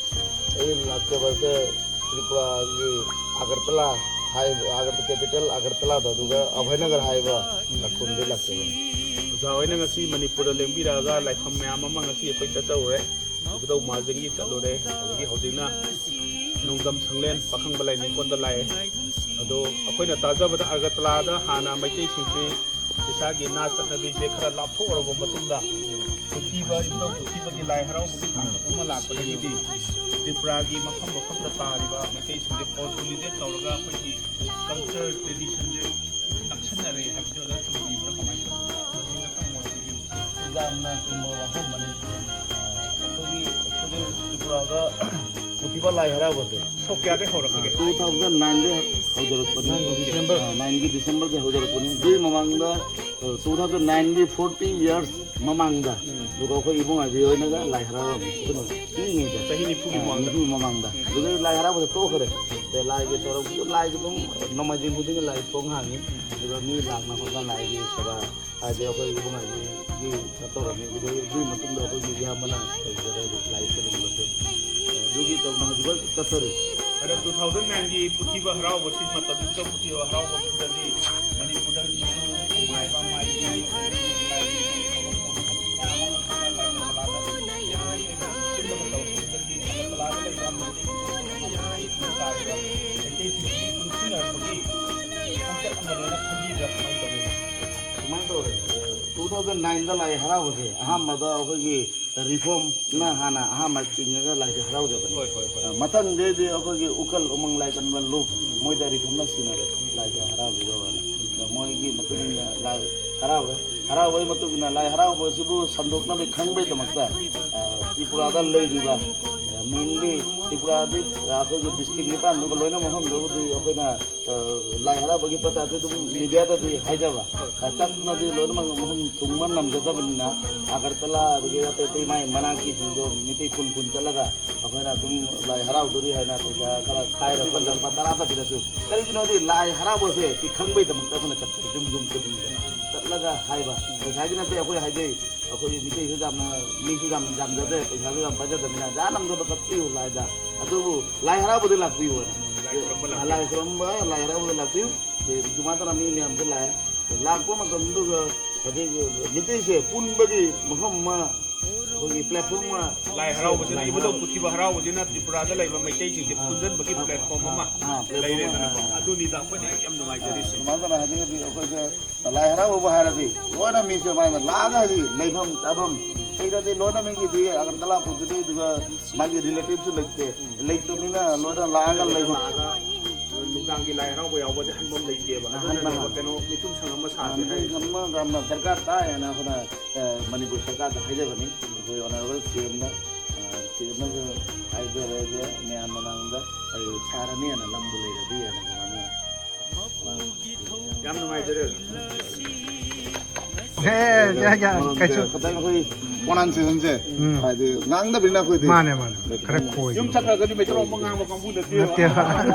ꯑꯩ ꯂꯥꯛꯆꯕꯁꯦ ꯇ꯭ꯔꯤꯄꯨꯔꯥꯒꯤ ꯑꯒꯔꯇꯂꯥ ꯍꯥꯏꯔꯤꯕ, ꯑꯒꯔ-, ꯀꯦꯄꯤꯇꯦꯜ ꯑꯒꯔꯇꯂꯥꯗꯣ, ꯑꯗꯨꯒ ꯑꯚꯌꯅꯒꯔ ꯍꯥꯏꯔꯤꯕ ꯂꯈꯨꯟꯗꯒꯤ ꯂꯥꯛꯆꯕꯅꯤ꯫ ꯑꯣꯖꯥ ꯍꯣꯏꯅ ꯉꯁꯤ ꯃꯅꯤꯄꯨꯔꯗ ꯂꯦꯡꯕꯤꯔꯛꯑꯒ ꯂꯥꯏꯐꯝ ꯃꯌꯥꯝ ꯑꯃ ꯉꯁꯤ ꯑꯩꯈꯣꯏ ꯆꯠꯆꯔꯨꯔꯦ꯫ ꯏꯕꯨꯙꯧ ꯃꯍꯥꯖꯟꯒꯤ ꯆꯠꯂꯨꯔꯦ, ꯑꯗꯒꯤ ꯍꯧꯖꯤꯛꯅ ꯅꯣꯡꯗꯝ ꯁꯪꯂꯦꯟ ꯄꯥꯈꯪꯕ ꯂꯥꯏꯅꯤꯡꯀꯣꯟꯗ ꯂꯥꯛꯑꯦ꯫ ꯑꯗꯣ ꯑꯩꯈꯣꯏꯅ ꯇꯥꯖꯕꯗ ꯑꯒꯔꯇꯂꯥꯗ ꯍꯥꯟꯅ ꯃꯩꯇꯩꯁꯤꯡꯁꯤ ꯏꯁꯥꯒꯤ ꯅꯥꯠ ꯆꯠꯅꯕꯤꯁꯦ ꯈꯔ ꯂꯥꯞꯊꯣꯛꯎꯔꯕ ꯃꯇꯨꯡꯗ, ꯈꯨꯊꯤꯕ, ꯏꯕꯨꯙꯧ ꯈꯨꯊꯤꯕꯒꯤ ꯂꯥꯏ ꯍꯔꯥꯎꯕꯒꯤ ꯊꯥꯡꯒꯠ ꯑꯃ ꯂꯥꯛꯄꯗꯒꯤꯗꯤ ꯇ꯭ꯔꯤꯄꯨꯔꯥꯒꯤ ꯃꯐꯝ ꯃꯐꯝꯗ ꯇꯥꯔꯤꯕ ꯃꯩꯇꯩꯁꯤꯡꯁꯦ ꯀꯣꯟꯁꯣꯂꯤꯗꯦꯠ ꯇꯧꯔꯒ ꯑꯩꯈꯣꯏꯒꯤ ꯀꯜꯆꯔ ꯇ꯭ꯔꯦꯗꯤꯁꯟꯁꯦ ꯅꯛꯁꯟꯅꯔꯦ ꯍꯥꯏꯕꯁꯦ ꯑꯣꯖꯥ ꯆꯨꯝꯕꯤꯕ꯭ꯔꯥ? ꯀꯃꯥꯏꯅ ꯇꯧꯕꯅꯣ? ꯁꯤ ꯉꯥꯛꯇꯪ ꯃꯣꯠ ꯄꯤꯕꯤꯌꯨ꯫ ꯌꯥꯝꯅ ꯆꯨꯝꯕ ꯋꯥꯐꯝ ꯑꯃꯅꯤ꯫ ꯑꯩꯈꯣꯏꯒꯤ actually ꯇ꯭ꯔꯤꯄꯨꯔꯥꯗ ꯈꯨꯊꯤꯕ ꯂꯥꯏ ꯍꯔꯥꯎꯕꯁꯦ ꯁꯣꯛ ꯀꯌꯥꯗꯩ ꯍꯧꯔꯛꯄꯒꯦ? Two thousand ꯅꯥꯏꯟꯗꯒꯤ ꯍꯧꯖꯔꯛꯄꯅꯤ꯫ ꯅꯥꯏꯟꯒꯤ ꯗꯤꯁꯦꯝꯕꯔ꯫ ꯑꯥ, ꯅꯥꯏꯟꯒꯤ ꯗꯤꯁꯦꯝꯕꯔꯗꯒꯤ ꯍꯧꯖꯔꯛꯄꯅꯤ꯫ ꯑꯗꯨꯒꯤ ꯃꯃꯥꯡꯗ, ꯑ, ꯇꯨ ꯊꯥꯎꯖꯟ ꯅꯥꯏꯟꯒꯤ ꯐꯣꯔꯇꯤ ꯏꯌꯔꯁ ꯃꯃꯥꯡꯗ, ꯎꯝ꯫ ꯑꯗꯨꯒ ꯑꯩꯈꯣꯏ ꯏꯕꯨꯡ ꯑꯕꯤ ꯍꯣꯏꯅꯒ ꯂꯥꯏ ꯍꯔꯥꯎꯔꯝꯃꯤ꯫ ꯀꯩꯅꯣ, ꯄꯤꯛꯏꯉꯩꯗ꯫ ꯆꯍꯤ ꯅꯤꯐꯨꯒꯤ ꯑꯥ, ꯃꯃꯥꯡꯗ꯫ ꯅꯤꯐꯨꯒꯤ ꯃꯃꯥꯡꯗ꯫ ꯎꯝ꯫ ꯑꯗꯨꯗꯩ ꯂꯥꯏ ꯍꯔꯥꯎꯕꯁꯦ ꯇꯣꯛꯈ꯭ꯔꯦ꯫ ꯑꯗꯩ ꯂꯥꯏꯒꯤ ꯊꯧꯔꯝꯁꯨ, ꯂꯥꯏꯒꯤ ꯑꯗꯨꯝ ꯅꯣꯡꯃꯥꯏꯖꯤꯡ ꯈꯨꯗꯤꯡꯒꯤ ꯂꯥꯏ ꯊꯣꯡ ꯍꯥꯡꯉꯤ꯫ ꯑꯗꯨꯒ ꯃꯤ ꯂꯥꯛꯅ ꯈꯣꯠꯅ ꯂꯥꯏꯒꯤ ꯁꯦꯕꯥ ꯍꯥꯏꯗꯤ ꯑꯩꯈꯣꯏ ꯏꯕꯨꯡꯉꯣꯒꯤ ꯀꯩꯅꯣ ꯇꯧꯔꯝꯃꯤ꯫ ꯑꯗꯨꯗꯒꯤ ꯑꯗꯨꯒꯤ ꯃꯇꯨꯡꯗ ꯑꯩꯈꯣꯏꯒꯤ ꯏꯌꯥꯝꯕꯅ ꯀꯩꯗꯧꯔꯦ, ꯂꯥꯏ ꯈꯨꯔꯨꯝꯕꯁꯨ ꯑꯗꯨꯒꯤ ꯇꯧꯅ ꯍꯧꯖꯤꯛꯐꯥꯎ ꯆꯠꯊꯔꯤ꯫ ꯑꯗꯣ two thousand nine ꯒꯤ ꯄꯨꯊꯤꯕ ꯍꯔꯥꯎꯕꯁꯤ ꯃꯇꯝꯗꯨꯗ ꯄꯨꯊꯤꯕ ꯍꯔꯥꯎꯕꯁꯤꯗꯗꯤ ꯃꯅꯤꯄꯨꯔꯗ ꯅꯨꯡꯉꯥꯏꯕ ꯃꯥꯏꯕꯤ ꯁꯨꯃꯥꯏꯅ ꯇꯧꯔꯦ꯫ Two thousand nine ꯗ ꯂꯥꯏ ꯍꯔꯥꯎꯕꯁꯦ ꯑꯍꯥꯟꯕꯗ ꯑꯩꯈꯣꯏꯒꯤ reform ꯅ ꯍꯥꯟꯅ ꯑꯍꯥꯟꯕ ꯆꯤꯡꯉꯒ ꯂꯥꯏꯁꯦ ꯍꯔꯥꯎꯖꯕꯅꯤ꯫ ꯍꯣꯏ, ꯍꯣꯏ, ꯍꯣꯏ꯫ ꯑ, ꯃꯊꯪꯗꯩꯗꯤ ꯑꯩꯈꯣꯏꯒꯤ ꯎꯀꯜ ꯎꯃꯪ ꯂꯥꯏ ꯀꯟꯕ ꯂꯨꯞ ꯃꯣꯏꯗ reform ꯅ ꯁꯤꯟꯅꯔꯦ ꯂꯥꯏꯁꯦ ꯍꯔꯥꯎꯕꯤꯔꯣꯅ꯫ ꯑꯗ ꯃꯣꯏꯒꯤ ꯃꯇꯨꯡ ꯏꯟꯅ ꯂꯥꯏ ꯍꯔꯥꯎꯔꯦ꯫ ꯍꯔꯥꯎꯕꯒꯤ ꯃꯇꯨꯡ ꯏꯟꯅ ꯂꯥꯏ ꯍꯔꯥꯎꯕꯁꯤꯕꯨ ꯁꯟꯗꯣꯛꯅꯕ ꯈꯪꯕꯒꯤꯗꯃꯛꯇ, ꯑ, ꯇ꯭ꯔꯤꯄꯨꯔꯥꯗ ꯂꯩꯔꯤꯕ, ꯑ, mainly ꯇ꯭ꯔꯤꯄꯨꯔꯥꯗꯤ ꯑꯩꯈꯣꯏꯒꯤ district ꯅꯤꯄꯥꯟꯗꯨꯒ ꯂꯣꯏꯅ ꯃꯐꯝꯗꯨꯕꯨꯗꯤ ꯑꯩꯈꯣꯏꯅ ꯑ, ꯂꯥꯏ ꯍꯔꯥꯎꯕꯒꯤ ꯄꯇꯥꯁꯦ ꯑꯗꯨꯝ media ꯗꯗꯤ ꯍꯥꯏꯖꯕ꯫ ꯑ, ꯆꯠꯅꯗꯤ ꯂꯣꯏꯅꯃꯛ ꯃꯐꯝ ꯊꯨꯡꯕ ꯉꯝꯖꯗꯕꯅꯤꯅ, ꯑꯒꯔꯇꯂꯥ ꯑꯗꯒꯤ ꯑꯇꯩ ꯑꯇꯩ ꯃꯥꯏ ꯃꯅꯥꯛꯀꯤꯁꯤꯡꯗꯣ ꯃꯤꯇꯩ ꯈꯨꯟ ꯈꯨꯟ ꯆꯠꯂꯒ ꯑꯩꯈꯣꯏꯅ ꯑꯗꯨꯝ ꯂꯥꯏ ꯍꯔꯥꯎꯗꯣꯔꯤ ꯍꯥꯏꯅ ꯄꯩꯁꯥ ꯈꯔ ꯈꯥꯏꯔ ꯈꯣꯠꯂꯒ ꯂꯨꯄꯥ ꯇꯔꯥ ꯄꯤꯔꯁꯨ꯫ ꯀꯔꯤꯒꯤꯅꯣꯗꯤ ꯂꯥꯏ ꯍꯔꯥꯎꯕꯁꯦ ꯁꯤ ꯈꯪꯕꯩꯗꯃꯛꯇ ꯑꯩꯈꯣꯏꯅ ꯆꯠꯄ ꯌꯨꯝ ꯌꯨꯝ ꯈꯨꯗꯤꯡꯗ ꯆꯠꯂꯒ ꯍꯥꯏꯕ꯫ ꯄꯩꯁꯥꯒꯤ ꯅꯠꯇꯦ ꯑꯩꯈꯣꯏ ꯍꯥꯏꯖꯩ꯫ ꯑꯩꯈꯣꯏ ꯃꯤꯇꯩꯁꯨ ꯌꯥꯝꯅ, ꯃꯤꯁꯨ ꯌꯥꯝꯅ ꯌꯥꯝꯖꯗꯦ, ꯄꯩꯁꯥꯁꯨ ꯌꯥꯝ ꯄꯥꯏꯖꯗꯕꯅꯤꯅ, ꯌꯥꯅꯕꯗ ꯀꯠꯄꯤꯌꯨ ꯂꯥꯏꯗ꯫ ꯑꯗꯨꯕꯨ ꯂꯥꯏ ꯍꯔꯥꯎꯕꯗ ꯂꯥꯛꯄꯤꯌꯨ ꯍꯥꯏꯅ꯫ ꯂꯥꯏ ꯈꯨꯔꯨꯝꯕ ꯂꯥꯛꯄꯤꯌꯨ꯫ ꯂꯥꯏ ꯈꯨꯔꯨꯝꯕ, ꯂꯥꯏ ꯍꯔꯥꯎꯕꯗ ꯂꯥꯛꯄꯤꯌꯨ꯫ ꯑꯗꯨꯃꯥꯏꯅ ꯇꯧꯅ ꯃꯤ ꯃꯌꯥꯝꯁꯨ ꯂꯥꯛꯑꯦ꯫ ꯂꯥꯛꯄ ꯃꯇꯝꯗꯨꯗ ꯍꯧꯖꯤꯛ ꯃꯤꯇꯩꯁꯦ ꯄꯨꯟꯕꯒꯤ ꯃꯐꯝ ꯑꯃ, ꯑꯩꯈꯣꯏꯒꯤ platform ꯑꯃ ꯂꯥꯏ ꯍꯔꯥꯎꯕꯁꯤꯅ, ꯂꯥꯏ ꯏꯕꯨꯙꯧ ꯍꯔꯥꯎꯕ꯫ ꯄꯨꯊꯤꯕ ꯍꯔꯥꯎꯕꯁꯤꯅ ꯇ꯭ꯔꯤꯄꯨꯔꯥꯗ ꯂꯩꯕ ꯃꯩꯇꯩꯁꯤꯡꯁꯦ ꯑꯥ, ꯄꯨꯟꯁꯤꯟꯕꯒꯤ ꯑꯥ, platform ꯑꯥ, ꯑꯃ ꯑꯥ, platform ꯂꯩꯔꯦꯗꯅꯀꯣ꯫ ꯑꯃ, ꯑꯥ꯫ ꯑꯗꯨꯅꯤꯗ ꯑꯩꯈꯣꯏꯅ ꯌꯥꯝ ꯅꯨꯡꯉꯥꯏꯖꯔꯤꯁꯦ꯫ ꯑꯗꯨꯃꯥꯏꯅ ꯇꯧꯅ ꯍꯧꯖꯤꯛ ꯍꯧꯖꯤꯛ ꯑꯩꯈꯣꯏꯁꯦ ꯂꯥꯏ ꯍꯔꯥꯎꯕ ꯍꯥꯏꯔꯗꯤ ꯂꯣꯏꯅ ꯃꯤꯁꯦ ꯃꯥꯅ ꯂꯥꯛꯑꯒ ꯍꯥꯏꯗꯤ ꯂꯩꯐꯝ ꯆꯥꯐꯝ ꯂꯩꯔꯗꯤ ꯂꯣꯏꯅ ꯃꯤꯒꯤꯗꯤ ꯑꯒꯔꯇꯂꯥ ꯄꯨꯗꯨꯗꯤ ꯑꯗꯨꯒ ꯃꯥꯒꯤ relative ꯁꯨ ꯂꯩꯇꯦ꯫ ꯂꯩꯇꯕꯅꯤꯅ ꯂꯣꯏꯅ ꯂꯥꯛꯑꯒ ꯂꯩꯐꯝ꯫ ꯂꯥꯛꯑꯒ ꯅꯨꯡꯗꯥꯡꯒꯤ ꯂꯥꯏ ꯍꯔꯥꯎꯕ ꯌꯥꯎꯕꯁꯦ ꯍꯟꯐꯝ ꯂꯩꯇꯦꯕ꯫ ꯑꯗꯨꯅ ꯑꯍꯟꯕ ꯀꯩꯅꯣ ꯃꯤꯊꯨꯡ ꯁꯪ ꯑꯃ ꯁꯥꯁꯦ ꯍꯥꯏ꯫ ꯑꯃ ꯌꯥꯝꯅ ꯗꯔꯀꯥꯔ ꯇꯥꯏ ꯍꯥꯏꯅ ꯑꯩꯈꯣꯏꯅ, ꯑ, ꯃꯅꯤꯄꯨꯔ ꯁꯔꯀꯥꯔꯗ ꯍꯥꯏꯖꯕꯅꯤ꯫ ꯑꯩꯈꯣꯏ honourable C M ꯗ, ꯑ, C M ꯅꯁꯨ ꯍꯥꯏꯖꯔꯦ, ꯃꯌꯥꯝ ꯃꯃꯥꯡꯗ ꯑꯩ ꯁꯥꯔꯅꯤ ꯍꯥꯏꯅ ꯂꯝꯕꯨ ꯂꯩꯔꯗꯤ ꯍꯥꯏꯅ ꯑꯗꯨꯃꯥꯏꯅ꯫ ꯌꯥꯝ ꯅꯨꯡꯉꯥꯏꯖꯔꯦ꯫ ꯍꯦ, ꯌꯥ, ꯌꯥ, ꯀꯩꯁꯨ꯫ ꯈꯤꯇꯪ ꯑꯩꯈꯣꯏ ꯄ꯭ꯔꯣꯅꯥꯎꯟꯁꯤꯌꯦꯁꯟꯁꯦ꯫ ꯎꯝ꯫ ꯍꯥꯏꯗꯤ ꯉꯥꯡꯗꯕꯅꯤꯅ ꯑꯩꯈꯣꯏꯗꯤ꯫ ꯃꯥꯅꯦ, ꯃꯥꯅꯦ꯫ ꯈꯔ ꯈꯣꯏ꯫ ꯌꯨꯝ ꯆꯠꯈ꯭ꯔꯒꯗꯤ ꯃꯩꯇꯩꯂꯣꯟ ꯑꯃ ꯉꯥꯡꯕ ꯀꯥꯡꯕꯨ ꯅꯠꯇꯦꯕ꯫ ꯅꯠꯇꯦꯕ꯫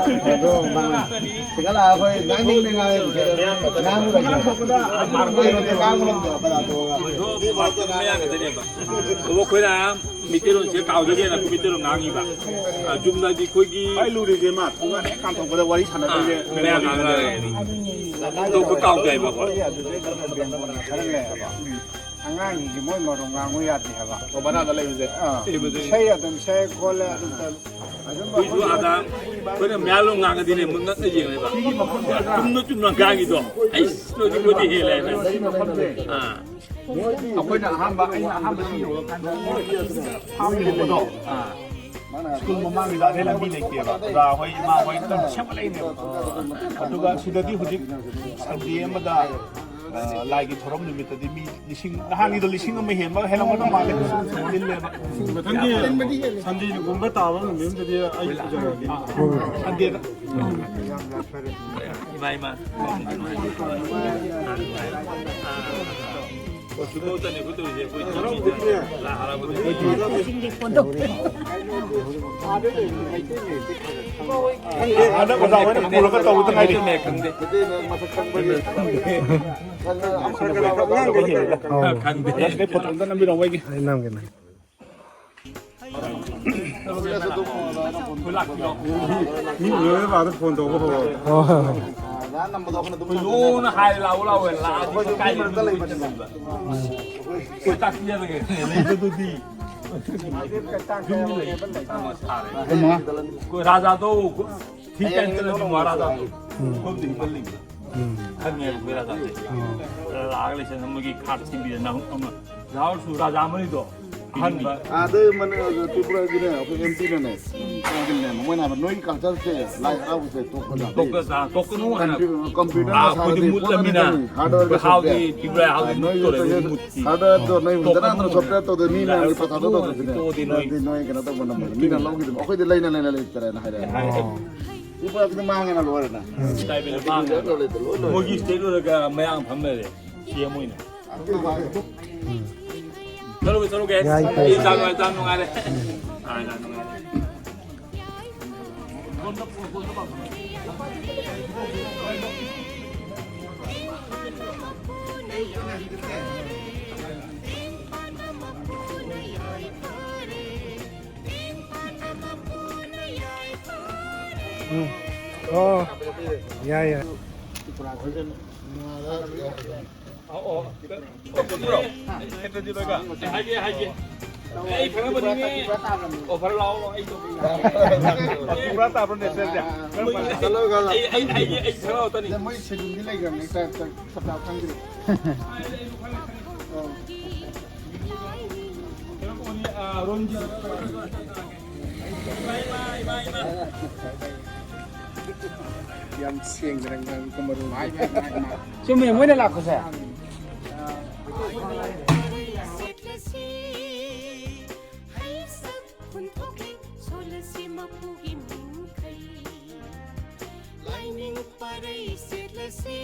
ꯑꯗꯣ ꯃꯥꯅꯦ꯫ ꯁꯤꯗ ꯂꯥꯛꯑ ꯑꯩꯈꯣꯏ ꯉꯥꯡꯅꯤꯡꯗ ꯉꯥꯡꯉꯦ꯫ ꯉꯥꯡꯕ ꯂꯩꯇꯦ꯫ ꯉꯥꯡꯕ ꯂꯩꯇꯦ꯫ ꯉꯥꯡꯕ ꯂꯩꯇꯦ꯫ ꯑꯗꯣ ꯑꯩꯈꯣꯏꯅ ꯃꯩꯇꯩꯂꯣꯟꯁꯦ ꯀꯥꯎꯖꯗꯦꯅ ꯑꯩꯈꯣꯏ ꯃꯩꯇꯩꯂꯣꯟ ꯉꯥꯡꯉꯤꯕ꯫ ꯑ, ꯌꯨꯝꯗꯗꯤ ꯑꯩꯈꯣꯏꯒꯤ ꯑꯩ ꯂꯨꯔꯤꯁꯦ ꯃꯥ ꯊꯣꯡꯒꯥꯟ ꯍꯦꯛ ꯀꯥꯟꯊꯣꯛꯄꯗ ꯋꯥꯔꯤ ꯁꯥꯟꯅꯗꯣꯏꯁꯦ ꯑꯥ, ꯃꯌꯥꯝ ꯉꯥꯡꯅꯔꯦ꯫ ꯑꯗꯣ ꯑꯩꯈꯣꯏ ꯀꯥꯎꯖꯩꯕ ꯑꯩꯈꯣꯏ꯫ ꯑꯉꯥꯡꯁꯤꯡꯁꯦ ꯃꯣꯏ ꯃꯔꯣꯟ ꯉꯥꯡꯉꯨ ꯌꯥꯗꯦ ꯍꯥꯏꯕ꯫ ꯑꯣ, ꯚꯔꯥꯗ ꯂꯩꯕꯁꯦ꯫ ꯑꯥ, ꯂꯩꯕꯁꯦ꯫ ꯏꯁꯩ ꯑꯗꯨꯝ ꯁꯛꯑꯦ ꯈꯣꯠꯂꯦ ꯑꯗꯨꯝ ꯇꯧ-, ꯑꯗꯨꯝ ꯑꯩꯈꯣꯏꯁꯨ ꯑꯥꯗ ꯑꯩꯈꯣꯏꯅ ꯃꯌꯥꯝ ꯂꯣꯝ ꯉꯥꯡꯉꯗꯤꯅꯦ ꯃꯨꯟꯅ ꯌꯦꯡꯉꯦꯕ꯫ ꯆꯨꯝꯅ ꯆꯨꯝꯅ ꯉꯥꯡꯉꯤꯗꯣ꯫ ꯑꯩꯁ, ꯅꯣꯏꯗꯤ ꯃꯣꯏꯗꯤ ꯍꯦꯜꯂꯦ ꯍꯥꯏꯅ꯫ ꯑꯥ꯫ ꯑꯩꯈꯣꯏꯅ ꯑꯍꯥꯟꯕ, ꯑꯩꯅ ꯑꯍꯥꯟꯕ ꯁꯤ ꯌꯧꯔꯀꯥꯟꯗ ꯐꯥꯝ ꯌꯧꯕꯗꯣ, ꯑꯥ, ꯁ꯭ꯀꯨꯜ ꯃꯃꯥꯡꯒꯤꯗ ꯑꯗꯩ ꯂꯝꯕꯤ ꯂꯩꯇꯦꯕ꯫ ꯑꯣꯖꯥ ꯍꯣꯏ, ꯏꯃꯥ ꯍꯣꯏ ꯑꯗꯨꯝ ꯁꯦꯝꯒꯠꯂꯛꯏꯅꯦꯕ꯫ ꯑꯗꯨꯒ ꯁꯤꯗꯗꯤ ꯍꯧꯖꯤꯛ ꯁꯟꯗꯦ ꯑꯃꯗ, ꯑ, ꯂꯥꯏꯒꯤ ꯊꯧꯔꯝ ꯅꯨꯃꯤꯠꯇꯗꯤ ꯃꯤ ꯂꯤꯁꯤꯡ, ꯅꯍꯥꯟꯒꯤꯗꯣ ꯂꯤꯁꯤꯡ ꯑꯃ ꯍꯦꯟꯕ ꯍꯦꯜꯂꯝꯒꯗꯧ ꯃꯥꯜꯂꯦ꯫ ꯆꯤꯜꯂꯦꯕ꯫ ꯃꯊꯪꯒꯤ ꯁꯟꯗꯦꯒꯨꯝꯕ ꯇꯥꯕ ꯅꯨꯃꯤꯠ ꯑꯃꯗꯗꯤ ꯑꯩ ꯄꯨꯖꯔꯛꯑꯒꯦ꯫ ꯁꯟꯗꯦꯗ꯫ ꯏꯃꯥ, ꯏꯃꯥ꯫ ꯍꯟꯗꯛ ꯑꯣꯖꯥ ꯍꯣꯏꯅ ꯄꯨꯔꯒ ꯇꯧꯕꯗ ꯉꯥꯏꯔꯤ꯫ ꯈꯪꯗꯦ꯫ ꯑꯉꯥꯡꯈꯩ ꯍꯦꯜꯂꯦꯗ꯫ ꯑꯣ꯫ ꯈꯪꯗꯦ꯫ ꯑꯣꯖꯥ, ꯁꯤꯗꯩ ꯐꯣꯇꯣ ꯑꯝꯇ ꯅꯝꯕꯤꯔꯝꯃꯣ ꯑꯩꯒꯤ꯫ ꯑꯩ ꯅꯝꯒꯦ, ꯅꯝꯒꯦ꯫ ꯃꯤ ꯎꯅꯔꯣꯏ ꯕꯥꯗ ꯐꯣꯟ ꯇꯧꯕ ꯍꯧꯔꯣ꯫ ꯍꯣꯏ, ꯍꯣꯏ, ꯍꯣꯏ꯫ ꯂꯣꯅ ꯍꯥꯏ ꯂꯥꯛꯑꯣ ꯂꯥꯛꯑꯣ ꯂꯥꯛꯑꯗꯤ ꯀꯥꯏꯗ ꯂꯩꯕ? ꯑꯩꯈꯣꯏ ꯇꯥꯛꯄꯤꯔꯒꯦ꯫ ꯂꯩꯕꯗꯨꯗꯤ ꯌꯨꯝꯗ ꯂꯩ꯫ ꯁꯥꯔꯦ꯫ ꯑꯩꯈꯣꯏ ꯔꯥꯖꯥꯗꯣ ꯊ꯭ꯔꯤ ꯇꯥꯏꯝꯁ ꯆꯠꯂꯗꯤ ꯃꯍꯥꯔꯥꯖꯥꯗꯣ꯫ ꯎꯝ꯫ ꯈꯪꯉꯦꯕ ꯑꯩꯈꯣꯏ ꯔꯥꯖꯥꯁꯦ꯫ ꯎꯝ꯫ ꯂꯥꯛꯑꯒ ꯂꯩꯁꯟ ꯃꯣꯏꯒꯤ ꯈꯥꯛ ꯊꯤꯟꯕꯤꯗꯅ ꯑꯃꯨꯛ ꯑꯃ ꯔꯥꯍꯨꯜꯁꯨ ꯔꯥꯖꯥ ꯑꯃꯅꯤꯗꯣ꯫ ꯑꯍꯟꯕ꯫ ꯑꯥꯗ ꯃꯅꯦ, ꯇ꯭ꯔꯤꯄꯨꯔꯥꯒꯤꯅꯦ, ꯑꯩꯈꯣꯏ ꯑꯦꯝ ꯄꯤꯅꯅꯦ, ꯃꯣꯏꯅ ꯍꯥꯏꯕ, "ꯅꯣꯏꯒꯤ ꯀꯜꯆꯔꯁꯦ, ꯂꯥꯏ ꯍꯔꯥꯎꯕꯁꯦ ꯇꯣꯛꯄ ꯌꯥꯗꯦ꯫ ꯇꯣꯛꯀ-, ꯇꯣꯛꯀꯅꯨ ꯍꯥꯏꯅ꯫ ꯀꯝꯄ꯭ꯌꯨ-, ꯀꯝꯄ꯭ꯌꯨꯇꯔ ꯑꯥ, ꯑꯩꯈꯣꯏꯗꯤ ꯃꯁꯥꯗꯗꯤ ꯃꯨꯠꯂꯃꯤꯅ꯫ ꯄꯣꯠ ꯑꯃꯠꯇ ꯍꯥꯔꯗꯋꯦꯔꯒ ꯑꯩꯈꯣꯏ ꯍꯥꯎꯗꯤ ꯁꯣꯐꯋꯦꯔ꯫ ꯇ꯭ꯔꯤꯄꯨꯔꯥ ꯍꯥꯎꯗꯤ ꯑꯥ, ꯅꯣꯏꯒꯤ ꯃꯨꯠꯇꯣꯔꯦ, ꯇ꯭ꯔꯤꯄꯨꯔꯥ ꯃꯨꯠꯇꯤ꯫ ꯍꯥꯔꯗꯋꯦꯔꯗꯣ ꯅꯣꯏ ꯍꯨꯟꯗꯅ ꯇꯣꯛꯀꯅꯨ ꯅꯠꯇ꯭ꯔꯣ ꯍꯥꯏꯅ꯫ ꯁꯣꯐꯋꯦꯔ ꯇꯧꯗꯣꯏ ꯃꯤ ꯃꯌꯥꯝꯒꯤ ꯇꯣꯛꯑꯗꯤ ꯄꯩꯁꯥꯗꯣ ꯅꯣꯏ ꯇꯧꯗꯣꯏꯅꯦ꯫ ꯇꯣꯛꯑꯗꯤ ꯅꯣꯏ꯫ ꯑꯗꯨꯗꯤ ꯅꯣꯏ ꯀꯩꯅꯣ ꯇꯧꯕ ꯅꯝꯕꯔ ꯃꯤꯅ ꯂꯧꯈꯤꯗꯕ꯫ ꯑꯩꯈꯣꯏꯗꯤ ꯂꯩꯅ ꯂꯩꯅ ꯂꯩꯇꯔꯦꯅ ꯍꯥꯏꯔꯦ꯫ ꯑꯣ꯫ ꯇ꯭ꯔꯤꯄꯨꯔꯥꯒꯤꯗꯤ ꯃꯥꯡꯉꯦꯅ ꯂꯣꯏꯔꯦꯅ꯫ ꯎꯝ꯫ ꯂꯣꯏ ꯂꯣꯏ ꯂꯣꯏ ꯂꯣꯏ꯫ ꯃꯣꯏꯒꯤ ꯁ꯭ꯇꯦꯠ ꯑꯣꯏꯔꯒ ꯃꯌꯥꯝ ꯐꯝ ꯂꯩꯔꯦ꯫ ꯁꯤ ꯑꯦꯝ ꯑꯣꯏꯅ꯫ ꯎꯝ꯫ ꯆꯠꯂꯨꯒꯦ, ꯆꯠꯂꯨꯒꯦ꯫ ꯌꯥꯏ, ꯌꯥꯏ꯫ ꯑꯩ ꯌꯥꯝ ꯅꯨꯡꯉꯥꯏ, ꯌꯥꯝ ꯅꯨꯡꯉꯥꯏꯔꯦ꯫ ꯑꯥ, ꯌꯥꯝ ꯅꯨꯡꯉꯥꯏꯔꯦ꯫ ꯎꯝ꯫ ꯑꯣ꯫ ꯌꯥꯏ, ꯌꯥꯏ꯫ ꯑꯣ, ꯑꯣ꯫ ꯍꯥꯏꯒꯦ, ꯍꯥꯏꯒꯦ꯫ ꯑꯩ ꯈꯪꯅꯕꯅꯤꯅꯦ꯫ ꯑꯣꯐꯔ ꯂꯥꯛꯑꯣ, ꯑꯩ ꯇꯧꯕꯤꯒꯦ꯫ ꯄꯨꯔꯥ ꯇꯥꯕ꯭ꯔꯣ ꯅꯦꯆꯔꯁꯦ? ꯑꯩ, ꯑꯩ, ꯑꯩ, ꯑꯩ ꯈꯪꯅꯕ ꯇꯅꯤ꯫ ꯃꯣꯏ ꯁꯦꯗꯨꯜꯗꯤ ꯂꯩꯈ꯭ꯔꯕꯅꯦ, ꯆꯞ ꯆꯥꯕ ꯈꯪꯗ꯭ꯔꯤ꯫ ꯑꯣ꯫ ꯌꯥꯝ ꯁꯦꯡꯗꯅ ꯉꯥꯡꯉꯤꯀꯣ ꯃꯔꯣꯟꯁꯦ꯫ ꯆꯨꯝꯃꯦ, ꯃꯣꯏꯅ ꯂꯥꯛꯄꯁꯦ꯫ ꯁꯦꯠꯂꯁꯤ, ꯍꯩꯁꯛ ꯍꯨꯟꯊꯣꯛꯂꯤ, ꯁꯣꯜꯂꯁꯤ ꯃꯄꯨꯒꯤ ꯃꯤꯡꯈꯩ꯫ ꯂꯥꯏꯅꯤꯡ ꯄꯔꯩ ꯁꯦꯠꯂꯁꯤ,